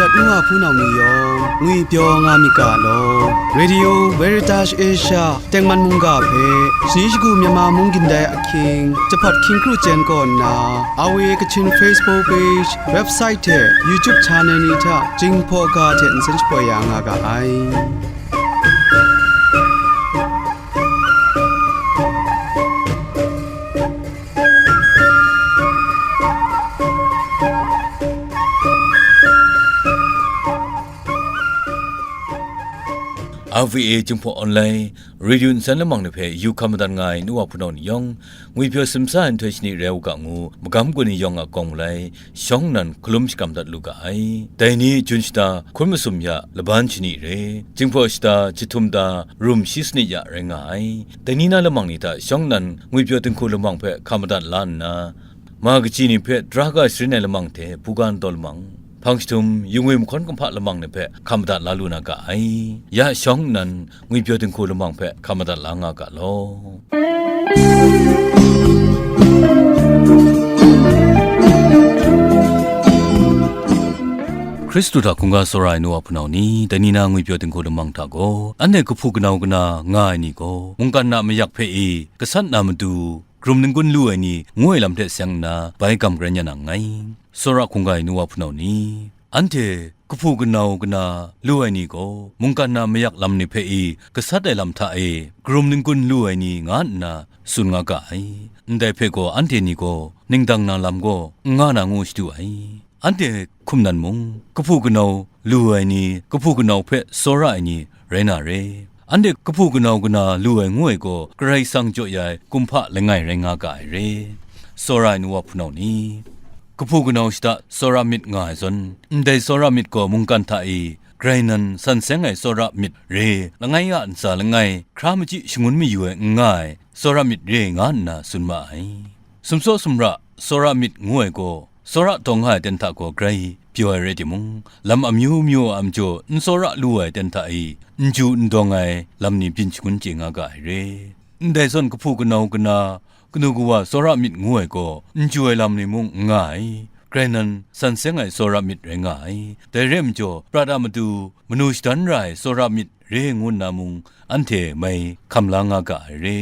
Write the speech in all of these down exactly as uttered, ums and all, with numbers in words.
N wa hpunau ni yawng ngwipyaw nga myit ga law. Radio Veritas Asia tengman mungga hpe shani shagu Myanmar mung gindai ahkying, jahpat hkying kru chyen kaw nna, R V A Kachin Facebook page, website hte YouTube channel ni hta Jinghpaw ga hte nsen shapoi ya nga ga ai. R V A Jinghpaw Online Radio nsen lamang ni hpe yu hkam madat nga ai nu wa hpunau ni yawng, ngwipyaw simsa ai nhtoi shani rai u ga ngu, magam gun ni yawng a kawng malai, shawng nnan hkalum shakam dat lu ga ai. Dai ni jun shata hkun masum ya laban shani re, Jinghpaw shata jahtum ta rum shi sanit ya rai nga ai. Dai ni na lamang ni hta shawng nnan ngwipyaw dinghku lamang hpe hkam madat la nna, ma kaji ni hpe dara ga sharin ai lamang hte buga ntaw lamang, hpang jahtum, yu ngwi mahkawn kumhpa lamang ni hpe hkam madat la lu na ga ai. Ya shawng nnan ngwipyaw dinghku lamang hpe hkam madat la nga ga law. Hkristu hta hkungga tsawra ai nu wa hpunau ni, dai ni na ngwipyaw dinghku lamang hta gaw, anhte kahpu kanau kana nga ai ni gaw, mungkan a mayak hpe e gasat na matu, karum n-gun lu ai ni ngu ai lam hte seng nna, bai gam karen ya na nngai. Tsawra hkungga ai nu wa hpunau ni, anhte kahpu kanau kana lu ai ni gaw, mungkan a mayak lam ni hpe e gasat ai lam hta e karum n-gun lu ai ni nga nna tsun nga ga ai. Ndai hpe gaw anhte ni gaw ningdang na lam gaw n nga na ngu shadu ai. Anhte hkum nan mung, kahpu kanau lu ai ni, kahpu kanau hpe tsawra ai ni rai na re. Anhte kahpu kanau kana lu ai ngu ai gaw, Karai Kasang jaw ya ai kumhpa langai rai nga ga ai re. Tsawra ai nu wa hpunau ni, kahpu kanau shata tsawra myit nga ai zawn, ndai tsawra myit gaw mungkan hta e grai nan san seng ai tsawra myit re, langai a ntsa langai, hkra machyi shangun mayu ai n nga ai tsawra myit re nga nna tsun ma ai. Sumsaw sumra tsawra myit ngu ai gaw, tsawra dawng nga ai ten hta gaw grai pyaw ai rai timung, lam amyu myu a majaw n tsawra lu ai ten hta e n ju n dawng ai lam ni byin shangun chye nga ga ai re. Ndai zawn kahpu kanau kana, kanu kawa tsawra myit ngu ai gaw, n ju ai lam ni mung n nga ai, grai nan san seng ai tsawra myit rai nga ai. Dai re ai majaw, prat a matu manu shadan ra ai tsawra myit re ngu nna mung, anhte mai hkam la nga ga ai re.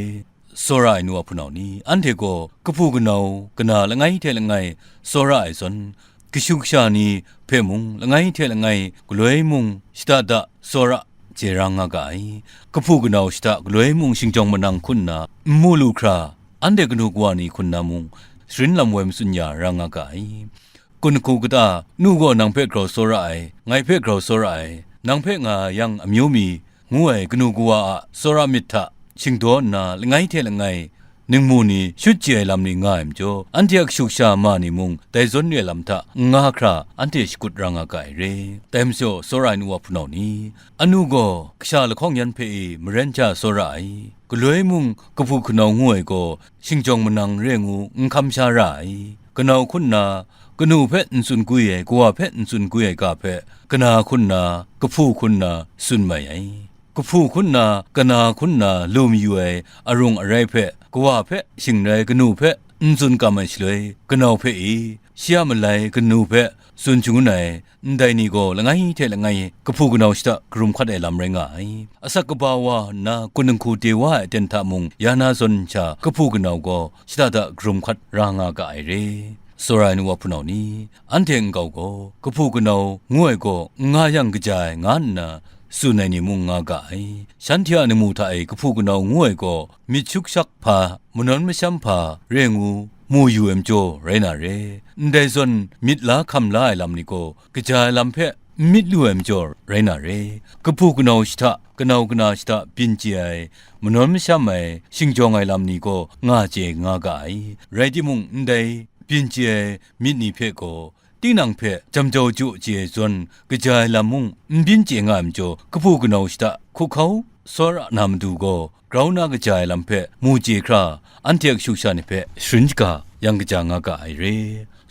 Tsawra ai nu wa hpunau ni, anhte gaw kahpu kanau kana langai hte langai tsawra ai zawn, kashu kasha ni hpe mung langai hte langai galoi mung shada da tsawra chye ra nga ga ai. Kahpu kanau shada galoi mung shingjawng manang hkun nna n mu lu hkra, anhte kanu kawa ni hkun na mung sharin lam woi matsun ya ra nga ga ai. Kun hku kata, nu gaw nang hpe grau tsawra ai, ngai hpe grau tsawra ai, nang hpe nga yang amyu mi, ngu ai kanu kawa a tsawra myit hta shingdaw nna langai hte langai ningmu ni shut chye ai lam ni nga ai majaw, anhte a kashu kasha ma ni mung dai zawn re ai lam hta n nga hkra anhte shakut ra nga ga ai re. Dai majaw, tsawra ai nu wa hpunau ni, anu gaw kasha lahkawng yan hpe e maren ja tsawra ai, galoi mung kahpu kanau ngu ai gaw shingjawng manang re ngu n hkam sha ra ai. Kanau hkun na, kanu hpe n tsun gwi ai, kawa hpe n tsun gwi ai ga hpe, kana hkun na, kahpu hkun na tsun mai ai. Kahpu hkun na, kana hkun na lu mayu ai arung arai hpe, kawa hpe shing rai kanu hpe n tsun kam ai shaloi, kanau hpe e, shi a malai kanu hpe tsun shangun ai, ndai ni gaw langai hte langai kahpu kanau shada karum hkat ai lam rai nga ai. Asak kaba wa nna kun dinghku de wa ai aten hta mung ya na zawn sha kahpu kanau gaw shada da karum hkat ra nga ga ai re. Tsawra ai nu wa hpunau ni, anhte nkau gaw, kahpu kanau ngu ai gaw n nga yang kaja ai, nga nna tsun ai ni mung nga ga ai. Shanhte a ningmu hta e kahpu kanau ngu ai gaw, myit shuk shak hpa, manawn masham hpa, re ngu mu yu ai majaw rai na re. Ndai zawn myit la hkam la ai lam ni gaw, kaja ai lam hpe n myit lu ai majaw rai na re. Kahpu kanau shata, kanau kana shata byin chye ai, manawn masham ai, shingjawng ai lam ni gaw nga chye nga ga ai. Rai timung, ndai byin chye ai myit ni hpe gaw, tinang hpe jam jau jaw chye ai zawn, kaja ai lam mung n byin chye nga ai majaw, kahpu kanau shata hkuhkau tsawra na matu gaw, grau na kaja ai lam hpe mu chye hkra, anhte a kashu kasha ni hpe sharin shaga yang kaja nga ga ai re.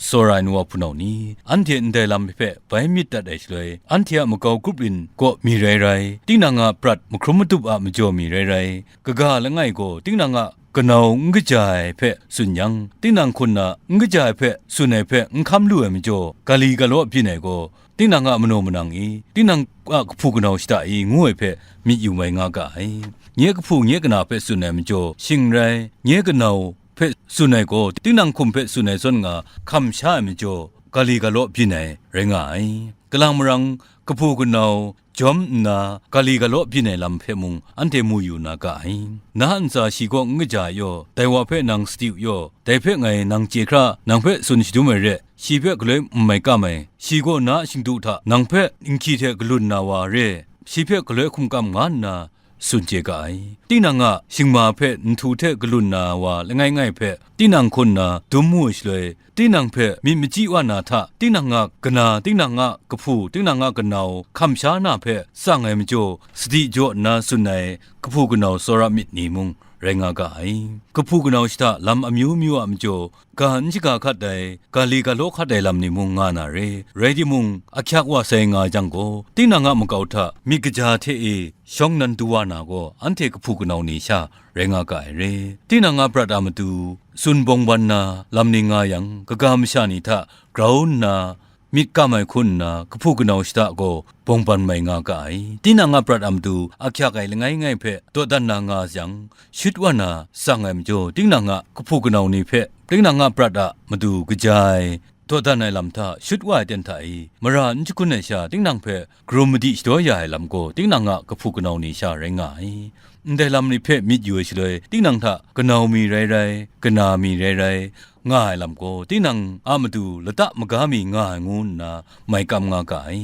Tsawra ai nu wa hpunau ni, anhte ndai lam hpe bai myit dat ai shaloi, anhte a makau grup rin kaw mi rai rai, tinang a prat mahkrum madup a majaw mi rai rai, kaga langai gaw tinang a kanau n kaja ai hpe tsun yang, tinang hkun na n kaja ai hpe tsun ai hpe n hkam lu ai majaw, gali galaw byin ai gaw, tinang a manaw manang i, tinang a kahpu kanau shada i, ngu ai hpe myit yu mai nga ga ai. Nye kahpu nye kana hpe tsun ai majaw, shing rai, nye kanau hpe tsun ai gaw, tinang hkum hpe tsun ai zawn nga, hkam sha ai majaw, gali galaw byin ai rai nga ai. Kalang marang kahpu kanau jawm nna, gali galaw byin ai lam hpe mung, anhte mu yu na ga ai. Na a ntsa shi kaw n kaja yaw, dai wa hpe nang sadi u yaw, dai hpe ngai nang chye hkra, nang hpe tsun shadum ai re, shi hpe galoi n mai kam ai, shi gaw na a shingdu hta nang hpe nhki hte galun na wa re, shi hpe galoi hkum kam nga nna, tsun chye ga ai. Tinang a shingma hpe nhtu hte galun na wa langai ngai hpe, tinang hku nna dum mu ai shaloi, tinang hpe myit machyi wa na hta, tinang a kana, tinang a kahpu, tinang a kanau, hkam sha na hpe tsang ai majaw, sadi jaw nna tsun ai kahpu kanau tsawra myit ni mung rai nga ga ai. Kahpu kanau shada lam amyu myu a majaw, ga n shaga hkat ai, gali galaw hkat ai lam ni mung nga na re. Rai timung, ahkyak wa sai nga jang gaw, tinang a makau hta myit kaja hte e shawng nan du wa na gaw, anhte kahpu kanau ni sha rai nga ga ai re. Tinang a prat a matu tsun bawng ban na lam ni nga yang, kaga masha ni hta grau nna, myit kam ai hku nna, kahpu kanau shada gaw bawng ban mai nga ga ai. Tinang a prat a matu ahkyak ai langai ngai hpe dawdan na nga yang, shut wa na tsang ai majaw, tinang a kahpu kanau ni hpe, tinang a prat a matu kaja ai, dawdan ai lam hta shut wa ai ten hta i, mara n shagun ai sha, tinang hpe karum madi shadaw ya ai lam gaw, tinang a kahpu kanau ni sha rai nga ai. Ndai lam ni hpe myit yu ai shaloi, tinang hta kanau mi rai rai, kana mi rai rai, nga ai lam gaw, tinang a matu lata maga mi nga ai ngu nna mai kam nga ga ai.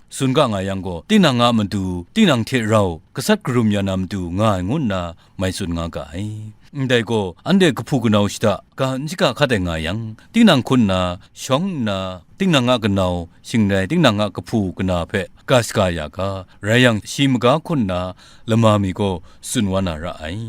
Tsun ga nga yang gaw, tinang a matu, tinang hte rau gasat karum ya na matu nga ai ngu nna mai tsun nga ga ai. Ndai gaw, anhte kahpu kanau shada ga n shaga hkat ai nga yang, tinang hku nna shawng nna, tinang a kanau, shing rai, tinang a kahpu kana hpe ga shaga ya ga, rai yang, shi maga hku nna lama mi gaw tsun wa na ra ai.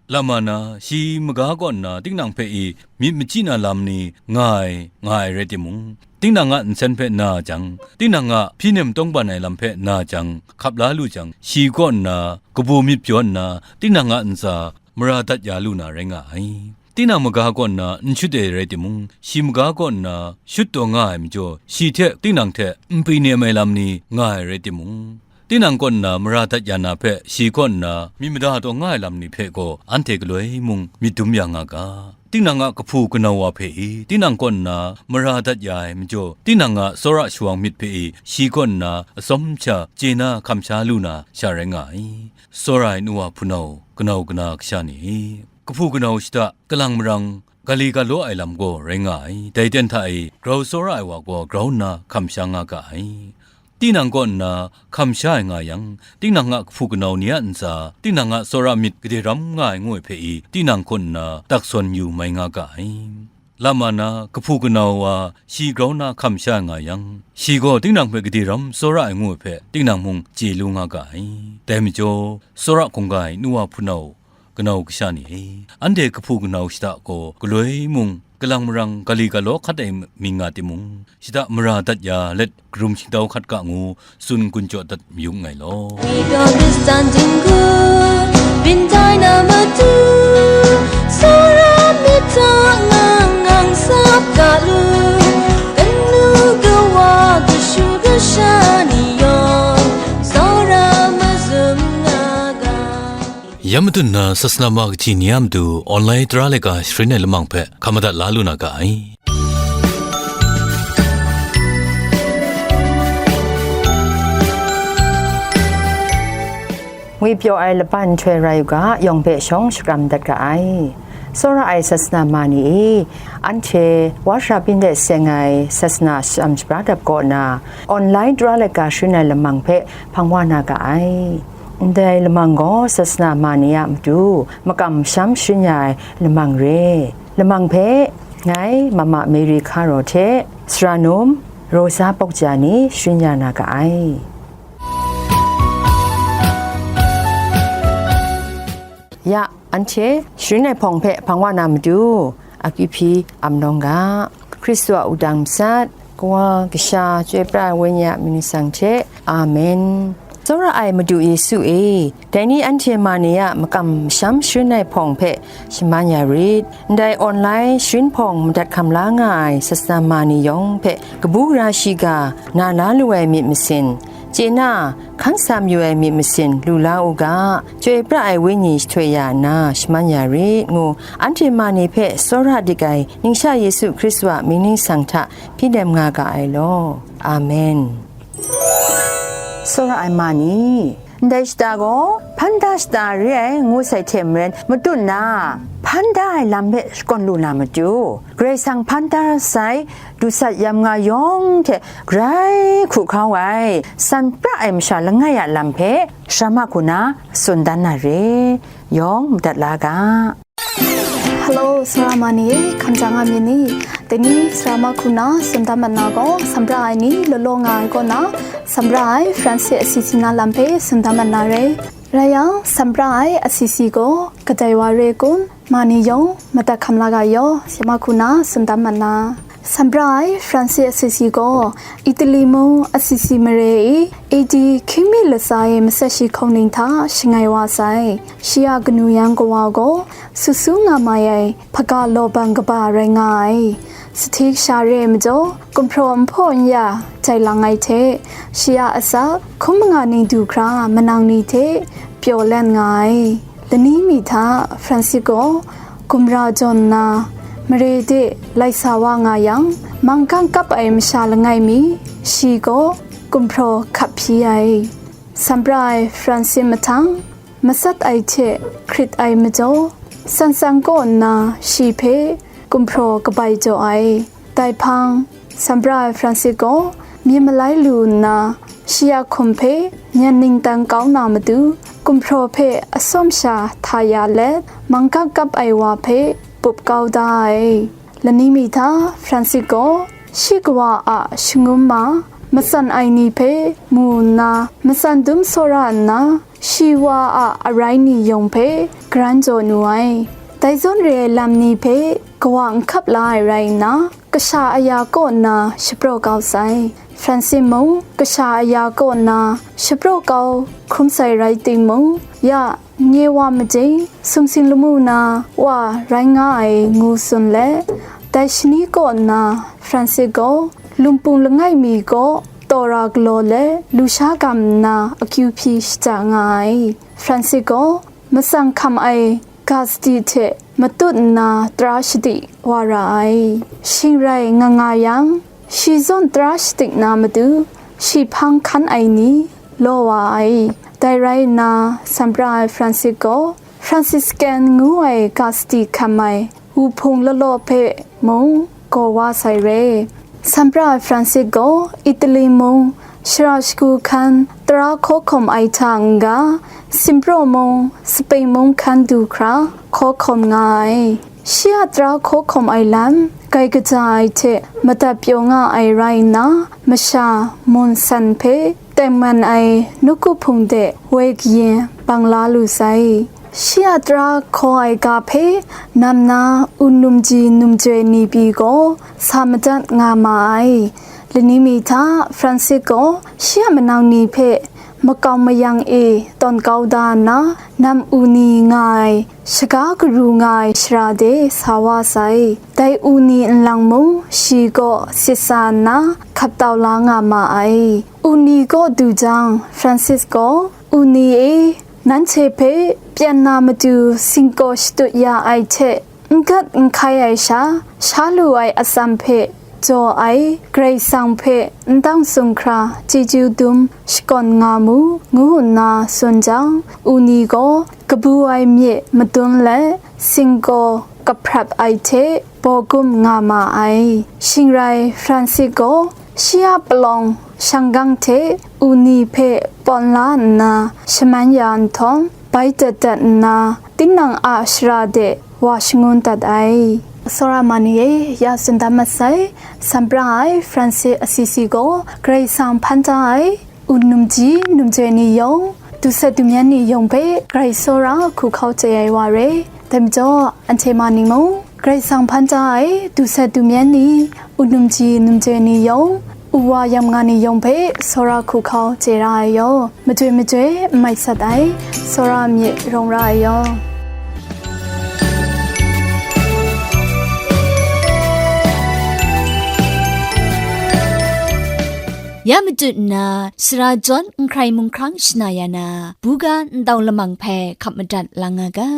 Lama na, shi maga kaw nna tinang hpe i myit machyi na lam ni nga ai, nga ai rai timung, tinang a nsen hpe na jang, tinang a hpyi nem tawng ban ai lam hpe na jang, hkap la lu jang, shi kaw nna kabu myit pyaw nna, tinang a ntsa mara dat ya lu na rai nga ai. Tinang maga kaw nna n shut ai rai timung, shi maga kaw nna shut taw nga ai majaw, shi hte tinang hte npri nem ai lam ni nga ai rai timung, tinang kaw nna mara dat ya na hpe shi kaw nna myit mada taw nga ai lam ni hpe gaw, anhte galoi mung myit dum ya nga ga. Tinang a kahpu kanau wa hpe i, tinang kaw nna mara dat ya ai majaw, tinang a tsawra shawang myit hpe i, shi kaw nna atsawm sha chye na hkam sha lu na sha rai nga ai. Tsawra ai nu wa hpunau, kanau kana kasha ni e, kahpu kanau shada, kalang marang, gali galaw ai lam gaw rai nga ai. Dai ten hta e, grau tsawra ai wa gaw grau nna hkam sha nga ga ai. Tinang kaw nna hkam sha ai nga yang, tinang a kahpu kanau ni a ntsa, tinang a tsawra myit gade ram nga ai ngu ai hpe i, tinang kaw nna tak sawn yu mai nga ga ai. Lama na, kahpu kanau wa shi grau na hkam sha ai nga yang, shi gaw tinang hpe gade ram tsawra ai ngu ai hpe, tinang mung chye lu nga ga ai. Dai majaw, tsawra hkungga ai nu wa hpunau, kanau kasha ni e, anhte kahpu kanau shada gaw galoi mung, kalang marang gali galaw hkat ai mi nga timung, shada mara dat ya let karum shingtau hkat ga ngu, tsun gun jaw dat mayung nngai law. We don't understanding good, been dynamite, Sarah Mita ngang ngang sap ga lu, kanu kawa kashu kasha ni yawng, Sarah mazum nga ga. Ya matut na sasana ma kaji ni a matu online tara laika sharin ai lamang hpe hkam madat la lu na ga ai. Ngwi pyaw ai laban nhtoi rai u ga, yawng hpe shawng shakram dat ga ai. Tsawra ai sasana ma ni e, anhte wa shara byin de seng ai sasana sham shabra dap kaw na, online tara laika sharin ai lamang hpe hpang wa na ga ai. Ndai lamang gaw sasana ma ni a matu makam masham sharin ya ai lamang re. Lamang hpe ngai Mama Mary Hkaraw hte Sara Num Rosa Pawkja ni sharin ya na ga ai. Ya, anhte sharin ai hpawng hpe hpang wa na matu, akyu hpyi am nawng ga. Hkristu a wudang masat, Kawa, Kasha, Chyoi pra ai Wenyi a mying lasang hte. Amen. Tsawra ai Madu Yesu e, dai ni anhte ma ni a makam masham sharin ai hpawng hpe shaman ya rit. Ndai online sharin hpawng madat hkam la nga ai sasana ma ni yawng hpe kabu gara shiga na la lu ai myit masin, chye na, hkan sa mayu ai myit masin lu la u ga, chyoi pra ai wenyi shahtoi ya nna shaman ya rit, ngu anhte ma ni hpe tsawra dik ai Ningsha Yesu Hkristu a mying ningsang hta hpyi nem nga ga ai law. Amen. Tsawra ai ma ni, ndai shata gaw hpan da shata re ai ngu sai hte maren matut nna, hpan da ai lam hpe shakawn lu na matu, Karai Kasang hpan da sai dusat yam nga yawng hte grai hku hkau ai, san pra ai masha langai a lam hpe shara mahku na tsun dan na re, yawng madat la ga. Hello, tsawra ma ni e, hkam ja nga myit ni? Dai ni tsawra mahku na tsun dan mat na gaw, sambra ai ni law law nga ai kaw na, sambra ai Francis Assisi na lam hpe tsun dan mat na re. Rai yang, sambra ai Assisi gaw kadai wa re kun, ma ni yawng madat hkam la ga yaw, tsawra mahku na tsun dan mat na. Sambra ai Francis Assisi gaw Italy mung Assisi mare i A D hkying mi latsa e matsan shi hkawng ning hta shangai wa sai. Shi a kanu yan kawa gaw sut su nga mai ai hpaga lawbang kaba rai nga ai. Sahte kasha re ai majaw, gumhpraw n hpaw n ya jai lang ai hte, shi a asak hkum manga ning du hkra manang ni hte pyaw let nga ai. Lani mi hta Francis gaw gumra jawn nna, mare de lai sa wa nga yang, manggang kap ai masha langai mi, shi gaw gumhpraw hkap hpyi ai. Sambra ai Francis mahtang, matsat ai hte hkrit ai majaw, tsan tsan kaw nna shi hpe gumhpraw kabai jaw ai. Dai hpang, sambra ai Francis gaw myit malai lu nna, shi a hkum hpe myen ningtan kau na matu, gumhpraw hpe atsawm sha hta ya let, manggang kap ai wa hpe pup kau da ai. Lani mi hta Francis gaw shi kawa a shangun ma, matsan ai ni hpe mu nna, matsan dum tsawra nna, shi wa a arai ni yawng hpe garan jaw nu ai. Dai zawn re ai lam ni hpe kawa n hkap la ai rai nna, kasha aya kaw nna shapraw kau sai. Francis mung kasha aya kaw nna shapraw kau hkrum sai rai timung, ya, nye wa majing, sumsing lamu na wa rai nga ai ngu tsun let, dai shani kaw nna Francis gaw lumpung langai mi kaw tawra galaw let lusha gam nna akyu hpyi shada nga ai. Francis gaw matsang hkam ai ga sadi hte matut nna tara shadik wa ra ai. Shing rai nga nga yang, shi zawn tara shadik na matu, shi hpang hkan ai ni law wa ai. Dai rai nna, sambra ai Francis gaw Franciscan ngu ai ga sadi hkam ai wuhpung law law hpe mung gaw wa sai re. Sambra ai Francis gaw Italy mung shara shagu hkan tara hkaw hkawm ai hta n-ga, Simpraw mung, Spain mung hkan du hkra hkaw hkawm nga ai. Shi a tara hkaw hkawm ai lam, grai kaja ai hte madat pyaw nga ai rai nna, masha, mun san hpe tengman ai nawku hpung de woi kayin bang la lu sai. Shi a tara hkaw ai ga hpe nam na un numji numjoi ni pyi gaw sa madat nga ma ai. Lani mi hta Francis gaw shi a manang ni hpe makau mayang e tawn kau da nna, nam u ni nga ai, shaga karu nga ai shara de sa wa sai. Dai u ni nlang mung shi kaw sit sa nna, hkap tau la nga ma ai. U ni kaw du jang, Francis gaw, "U ni e, nanhte hpe pyan na matu singkaw shatut ya ai hte, n gat n hkai ai sha, sha lu ai atsam hpe jaw ai Karai Kasang hpe n dang sung hkra chyeju dum shakawn nga mu," ngu nna tsun jang, u ni gaw kabu ai myit madun let, singkaw kahprap ai hte bawgum nga ma ai. Shing rai, Francis gaw shi a palawng shanggang hte u ni hpe pawn la nna shaman ya nhtawm, bai dat dat nna, tinang a shara de wa shangun dat ai. Tsawra ma ni e, ya tsun dan mat sai, sambra ai Francis Assisi gaw Karai Kasang hpan da ai, un numji numjoi ni yawng, dusat dumyan ni yawng hpe grai tsawra hku hkau chye ai wa re. Dai majaw, anhte ma ni mung, Karai Kasang hpan da ai dusat dumyan ni, un numji numjoi ni yawng, Wa yam nga ni yawng hpe tsawra hku hkau chye ra ai yaw, majoi majoi n mai sat ai, tsawra myit rawng ra ai yaw. Ya matut nna, sara jawn n hkrai mung hkrang shana ya na, buga ndau lamang hpe hkap madat la nga ga.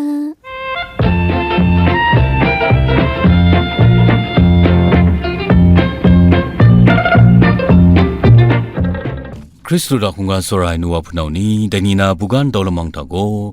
Hkristu hta hkungga tsawra ai nu wa hpunau ni, dai ni na buga ndau lamang hta gaw,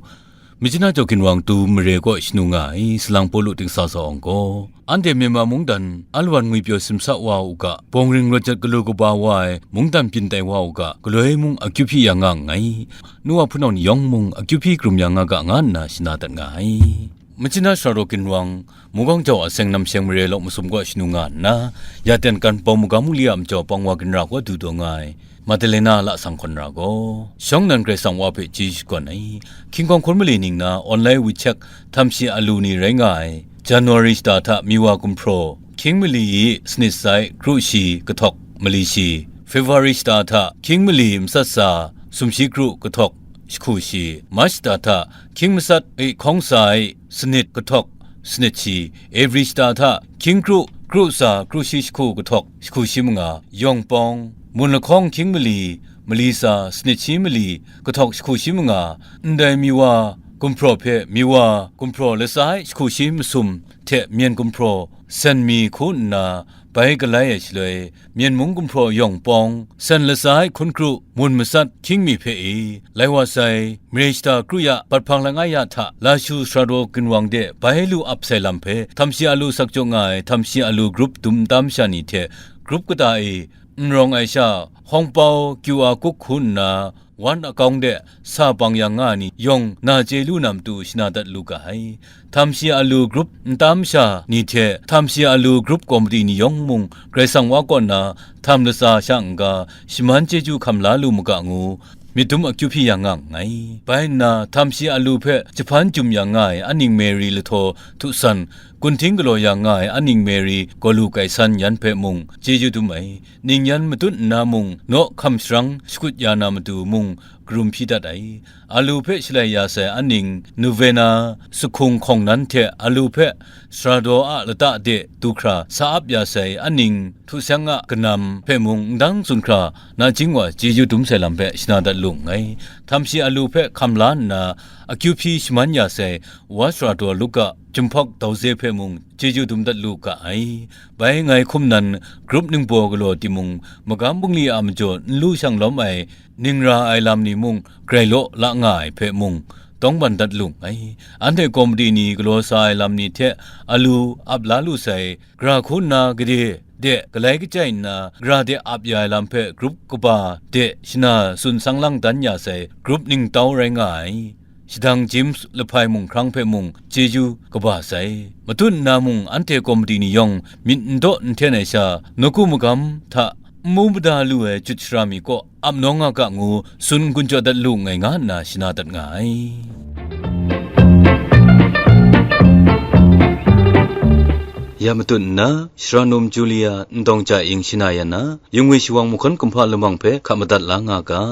Myitkyina Jaw Ginwang tu mare kaw shanu nga ai, salang Pawlu dingsa sa awng gaw, anhte Myanmar mungdan, Alwan ngwipyaw simsa wa u ga, bawng ring rawt jat galu kaba wa ai, mungdan byin tai wa u ga, galoi mung akyu hpyi ya nga nngai, nu wa hpunau ni yawng mung akyu hpyi karum ya nga ga, nga nna shana dat nga ai. Myitkyina Sara Daw Ginwang, Mugawng Jau a seng Namsheng mare law masum kaw shanu nga nna, ya ten kan bau magam mungli a majaw pang wa ginra kaw du taw nga ai, Madalena Lasang hkawn ra gaw, shawng nnan Karai Kasang wa hpe chyeju shakawn ai, hkying hkawng hkun mali ning na online WeChat htam shi alu ni rai nga ai, January shata hta Miwa gumhpraw, hkying mali sanit sai kru shi kahtawk mali shi, February shata hta hkying mali matsat sa sumshi kru kahtawk shahku shi, March shata hta hkying matsat e hkawng sa ai sanit kahtawk sanit shi, April shata hta hkying kru kru sa kru shi shahku kahtawk shahku shi manga, yawng pawng, mun lahkawng hkying mali, mali sa sanit shi mali, kahtawk shahku shi manga, ndai Miwa gumhpraw hpe Miwa gumhpraw latsa ai shahku shi masum hte myen gumhpraw, sen mi hku nna bai galai ai shaloi, myen mung gumhpraw yawng pawng, sen latsa ai hkun kru, mun matsat hkying mi hpe e, lai wa sai, mare shata kru ya, bat hpang langai ya hta, Lashu Sara Daw Ginwang de bai lu ap sai lam hpe, htam shi alu sak jaw nga ai, htam shi alu grup dum nta masha ni hte, grup kata e, n rawng ai sha, hkawng pau, Q R code hku nna, wan akawng de sa bang yang nga ai ni yawng na chye lu na matu shana dat lu ga ai. Htam shi alu grup nta masha ni hte htam shi alu grup komiti ni yawng mung Karai Kasang wa kaw nna htam latsa sha n-ga, shaman chyeju hkam la lu mu ga ngu, myit dum akyu hpyi ya nga nngai. Bai nna, htam shi alu hpe jahpan jum ya nga ai aning Mary lahtaw htu san, gunhting galaw ya nga ai aning Mary gaw lu gaisan yan hpe mung chyeju dum ai. Ning yan matut nna mung, naw hkam sharang shakut ya na matu mung, karum hpyi dat ai. Alu hpe shalai ya sai aning, novena, sahkung hkawng nan hte alu hpe sara daw a lata de du hkra sa ap ya sai aning, htu seng a kanam hpe mung ndang tsun hkra, nachying wa chyeju dum sai lam hpe shana dat lu nngai. Htam shi alu hpe hkam la nna, akyu hpyi shaman ya sai, wa sara daw Luka, Jinghpaw Dauze hpe mung chyeju dum dat lu ga ai. Bai ngai hkum nan, grup ningbaw galaw timung, magam bungli a majaw n lu shang lawm ai, ning ra ai lam ni mung grai law la nga ai hpe mung, tawngban dat lu nngai. Anhte komiti ni galaw sa ai lam ni hte alu ap la lu sai, gara hku nna gade de galai kachai nna, gara de ap ya ai lam hpe grup kaba de shana tsun sang lang dan ya sai, grup ningtau rai nga ai. Shadang James lahpai mung hkrang hpe mung chyeju kaba sai. Matut nna mung anhte komiti ni yawng myit n daw n hten ai sha, nawku magam hta n mu mada lu ai jut shara mi kaw ap nawng nga ga ngu tsun n-gun jaw dat lu nngai nga nna shana dat nga ai. Ya matut nna, Shara Num Julia n dawng ja ing shana ya na, Yungwi shawang mahkawn kumhpa lamang hpe hka madat la nga ga.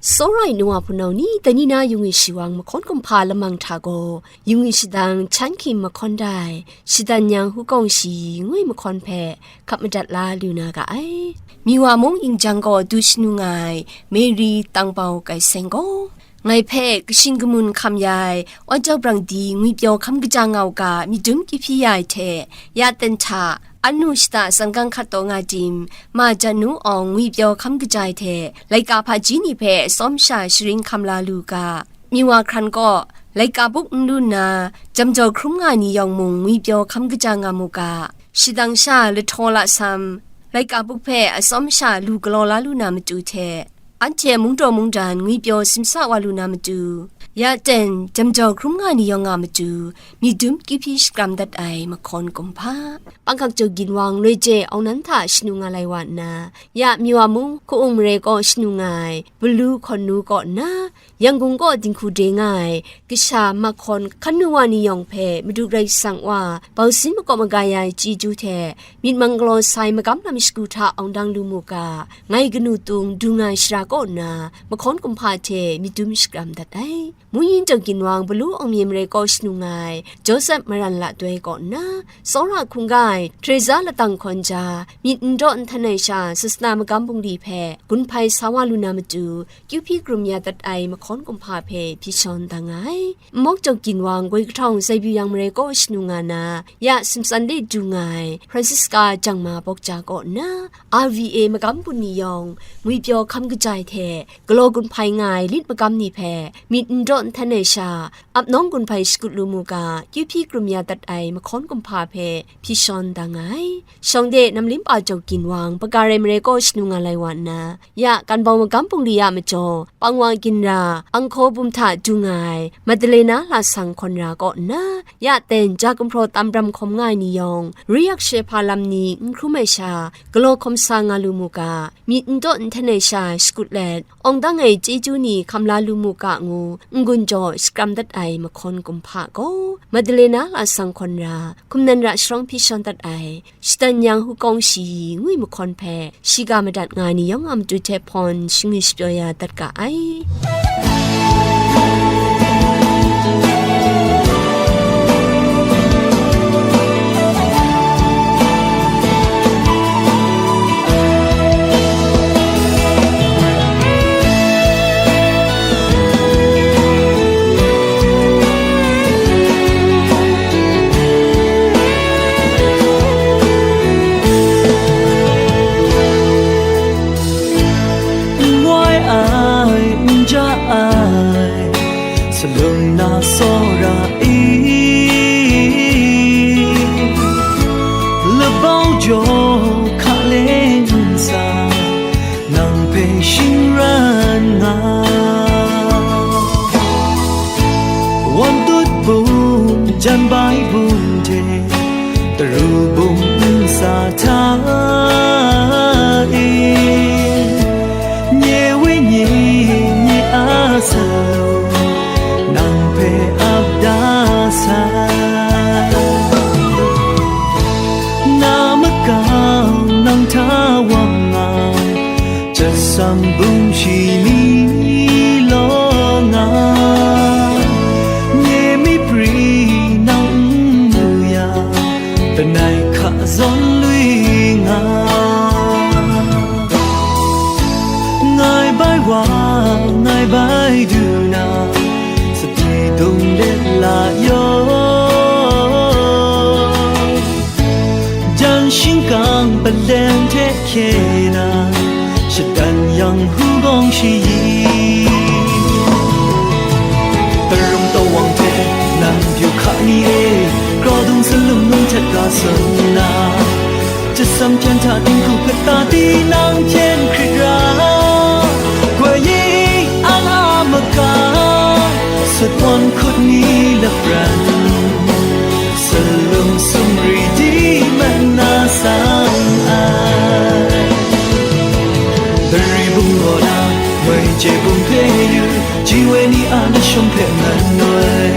Tsawra ai nu wa hpunau ni, dai ni na Yungwi shawang mahkawn kumhpa lamang hta gaw, Yungwi shadang Chan Hkim mahkawn dai, Shatan Nyang Hukawng Shi ngwi mahkawn hpe hka madat la lu na ga ai. Miwa mung Yingjang gaw du shanu nga ai, Mary Tangbau Kai Seng gaw, ngai hpe kashin kamun hkam ya ai, Wan Jau Brang Di ngwipyaw hkam kaja nga u ga, myit dum kyu hpyi ya ai hte, ya ten hta, anu shata sanggang hkat taw nga tim, ma Janu Awng ngwipyaw hkam kaja ai hte, laika hpaji ni hpe atsawm sha sharin hkam la lu ga, Miwa hkran kaw, laika buk n lu nna, jam jau hkrum nga ni yawng mung ngwipyaw hkam kaja nga mu ga, shadang sha lahtaw lasam, laika buk hpe atsawm sha lu galaw la lu na matu hte, anhte mungdaw mungdan ngwipyaw simsa wa lu na matu, Ya ten, jam jau hkrum nga ni yawng a matu, myit dum kyu hpyi shakram dat ai mahkawn kumhpa, Panghkak Jaw Ginwang, Loi Je Aung Nan hta shanu nga lai wa nna, ya Myawa mung Hku-ung mare kaw shanu nga ai Balu Hkawn Nu kaw nna, Yangon kaw dinghku de nga ai kasha mahkawn hkan nu wa ni yawng hpe Madu Karai Kasang wa bausin makaw maga ya ai chyeju hte myit mang galaw sai magam lam shagu hta awng dang lu mu ga, ngai kanu tung dung ai shara kaw nna mahkawn kumhpa hte myit dum shakram dat ai. Mungyin Jaw Ginwang, Balu Awng Mye Mare kaw shanu nga ai Joseph Maran Latoi kaw nna, tsawra hkungga ai Teresa Latang Hkawn Ja, myit n daw n htan ai sha sasana magam bungli hpe gun hpai sa wa lu na matu, kyu hpyi krum ya dat ai mahkawn kumhpa hpe hpyi shawn da nga ai. Nmawk Jaw Ginwang, Goi Kahtawng Zai Byu Yang Mare kaw shanu nga na, ya Simsan de du nga ai Francisca Jangma Bawk Ja kaw nna, R V A magam bun ni yawng, ngwipyaw hkam kajai hte galaw gun hpai nga ai lit magam ni hpe myit n daw n htan ai sha, ap nawng gun hpai shakut lu mu ga, kyu hpyi krum ya dat ai mahkawn kumhpa hpe hpyi shawn da nga ai. Shawng de Namlimpa Jaw Ginwang, Pakare Mare kaw shanu nga lai wa nna, ya Kanbawng magam bungli a majaw, Pangwa Ginra, Anghkaw bum hta du nga ai Madalena Lasang Hkawn Ra kaw nna, ya ten, Ja Gumhpraw Tam Bram Hkawm nga ai ni yawng, Ru Yak She Hpa lam ni n hkrum ai sha, galaw hkawm sa nga lu mu ga, myit n daw n htan ai sha shakut let, awng dang ai chyeju ni hkam la lu mu ga ngu, n-gun jaw shakram dat ai mahkawn kumhpa gaw, Madalena Lasang Hkawn Ra, Hkum Nan Ra Sharawng hpyi shawn dat ai, Shadan Yang Hugawng Shayi ngu ai mahkawn hpe, shiga madat nga ai ni yawng a matu hte hpawn shingwi shapyaw ya dat ga ai. N wai ai, n ja ai, salum na tsawra i, labau jaw hka le n sa, nang hpe shingran nga. Wan tut bum, jan bai bum hte, taru bum nsa hta e, nye wenyi, nye a sa, nang hpe ap da sai. Na makau nang hta wang nga, Jasam bum shi ni law nga, nye mi pri nang n mu yang, lanai hka zawn lui nga. Ngai bai wa, ngai bai du na, sadi dung let la yaw. Jan shingkang palen hte hkye na, shadan yang hugawng shayi. Tarung tawang hte nan byu hka ni e, kraw dung salum num htet ga sun na, jasam hpyen hta dinghku kata tinang hpyen hkrit ra, goi yi an a maka, sut wan hkut ni lapran, salum sumri di mat na sang ai. Dari bung gaw na, moi je bung hpe yu, ji woi ni a lashawng hpe man noi.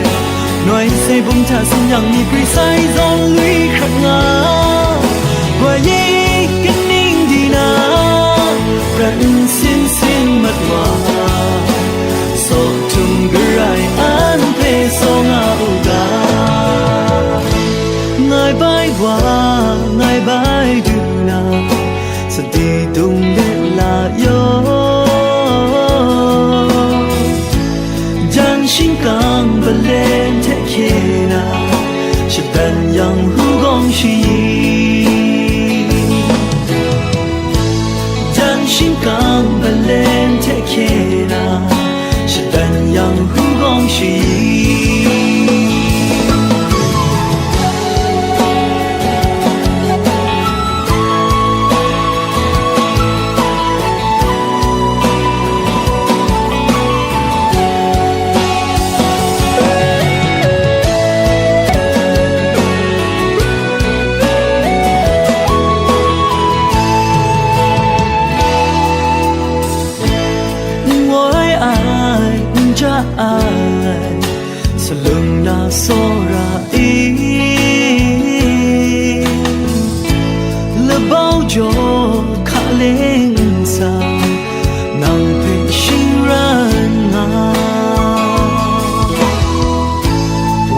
Noi sai bung hta sin yang mi pri sai zawn lui hkrat nga. Goi yi kaning di na, prat nsin sin mat wa, saw htum garai an hpe saw nga u ga. Ngai bai wa, ngai bai du na, sadi dung let la yaw. Jan shingkang balen hte hkye na, shadan yang hugawng shayi. Ning nsa, nang hpe shingran nga.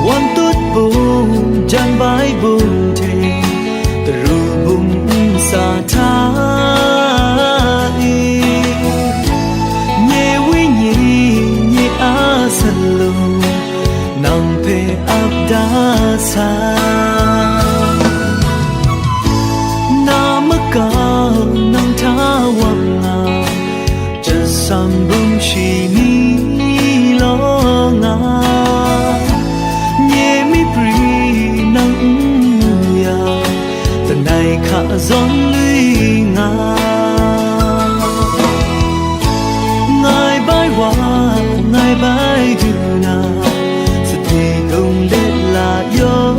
Wan tut bung, jan bai bung hte, taru bung nsa hta e, nye wenyi, nye a salung, nang hpe ap da sai. Na makau nang hta wang nga, jasam bum shi ni law nga, nye myit pri nang n mu yang, langai hka zawn lui nga. Ngai bai wa, ngai bai du na, sadi lung let la yaw.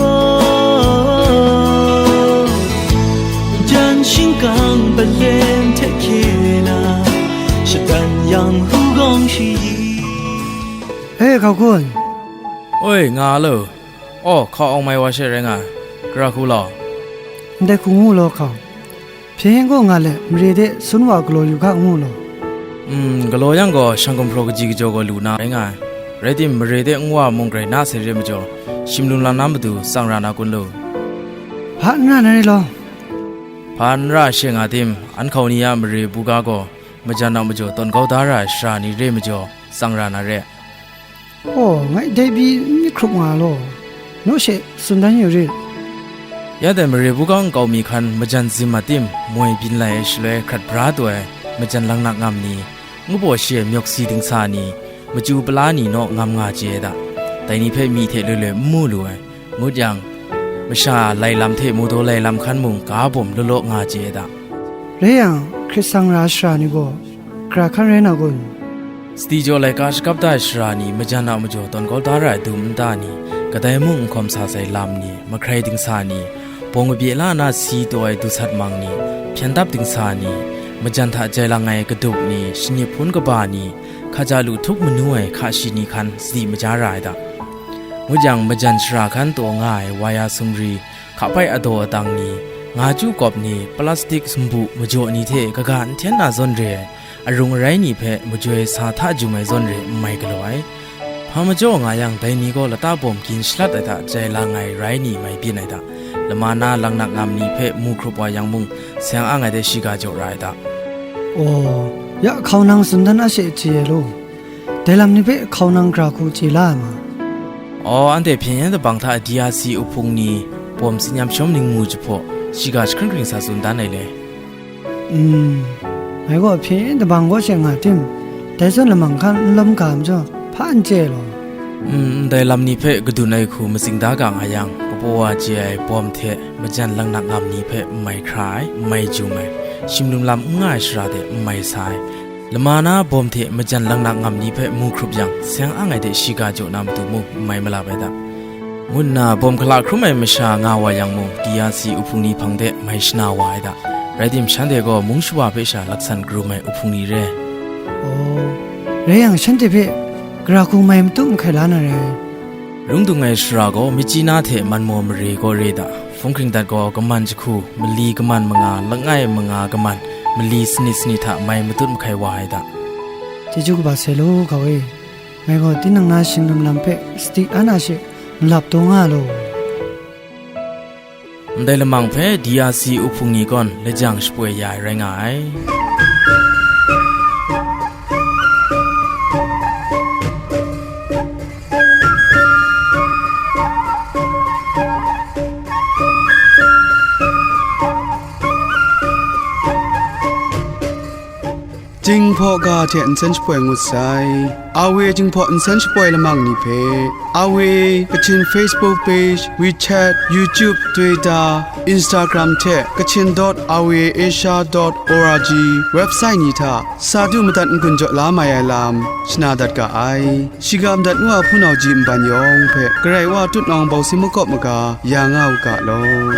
Jan shingkang palen hte hkye na, shadan yang hugawng shayi. E, hkau kun. Oi, nga lo. Aw, hkau awng mai wa she rai nga ai. Gara hku law. Ndai hku ngu law hkau. Hpyen gaw nga let, mare de sun wa galaw yu ga ngu law. Mm, galaw yang gaw, shang gumhpraw kaji kajaw gaw lu na rai nga ai. Rai tim, mare de nwa mung grai na sai re majaw, shim lum lam na matu tsang ra na kun lu? Hpa n ra na re law. Hpa n ra she nga tim, an hkau ni a mare buga gaw, majan a majaw tawn kau da ra ai sara ni re majaw, tsang ra na re. Aw, ngai dai pyi n myit hkrup nga law, naw she tsun dan yu rit. Ya dai mare buga nkau mi hkan majan zim a tim moi byin lai ai shaloi hkrat bra taw ai majan langnak ngam ni, ngu baw shi ai myawk si dingsa ni, machyu pala ni naw ngam nga chye ai da. Dai ni hpe myi hte loi loi n mu lu ai, ngut yang, masha lai lam hte mawdaw lai lam hkan mung ga bawm law law nga chye ai da. Rai yang, hkrit sang ra ai sara ni gaw, gara hkan rai na kun? Sadi jaw laika shakap da ai sara ni, majan a majaw tawn kau da ra ai dum nta ni, kadai mung n hkawm sa sai lam ni, mahkrai dingsa ni, bawng kabye la na si taw ai dusat mang ni, hpyen dap dingsa ni, majan hta jai lang ai kadup ni, shanip hpun kaba ni, hkaja lu htup manu ai hka shi ni hkan sadi maja ra ai da. Ngut yang, majan sara hkan taw nga ai waya sumri, hkapai adaw adang ni, nga chyu kawp ni, plastik sumbu majaw ni hte kaga n hten na zawn re ai, arung arai ni hpe majoi sa hta jum ai zawn re n mai galaw ai. Hpa majaw nga yang, dai ni gaw lata bawm gin shalat ai hta jai lang ai rai ni mai byin ai hta, lama na langnak ngam ni hpe mu hkrup wa yang mung, seng ang ai de shiga jaw ra ai hta. Aw, ya hkau nang tsun dan a she chye ai law. Dai lam ni hpe hkau nang gara hku chye la ai ma? Aw, anhte hpyen yen dabang hta D R C uhpung ni bawm tsin yam shawm ningmu jahpaw, shiga jahkring hkring sa tsun dan ai le. Mm, ngai gaw hpyen yen dabang kaw she nga tim, dai zawn lamang hkan n lawm ga majaw, hpa n chye law. Mm, ndai lam ni hpe kadun ai hku matsing da ga nga yang, kabaw wa chye ai bawm hte majan langnak ngam ni hpe n mai hkra ai, n mai jum ai, shim lum lam n nga ai shara de n mai sa ai, lama na bawm hte majan langnak ngam ni hpe mu hkrup yang, seng ang ai de shiga jaw na matu mung n mai malap ai da, ngu nna bawm hkala hkrum ai masha nga wa yang mung, D R C uhpung ni hpang de mai shana wa ai da. Rai tim, shanhte gaw mung shawa hpe sha laksan karum ai uhpung ni re. Aw, rai yang, shanhte hpe gara hku mai matut mahkai la na re. Lung dung ai shara gaw, Myitkyina hte Manmaw mare gaw re da. Hpung hkring dat gaw, kaman jahku, mali kaman manga, langai manga kaman, mali sanit sanit hta mai matut mahkai wa ai da. Chyeju kaba sai law, hkau e. Ngai gaw tinang na shing lum lam hpe sadi an a she malap taw nga law. Ndai lamang hpe D R C uhpung ni gawn lajang shapoi ya ai rai nga ai. Jinghpaw ga hte nsen shapoi ngut sai. Awe Jinghpaw nsen shapoi lamang ni hpe, Awe Kachin Facebook page, WeChat, YouTube, Twitter, Instagram hte kachin dot awe asia dot org website ni hta sa du madat n-gun jaw la mai ai lam shana dat ga ai. Shiga madat ngu a hpunau ji nban yawng hpe Karai Wa tut nawng bawsi makawp maga ya nga u ga law.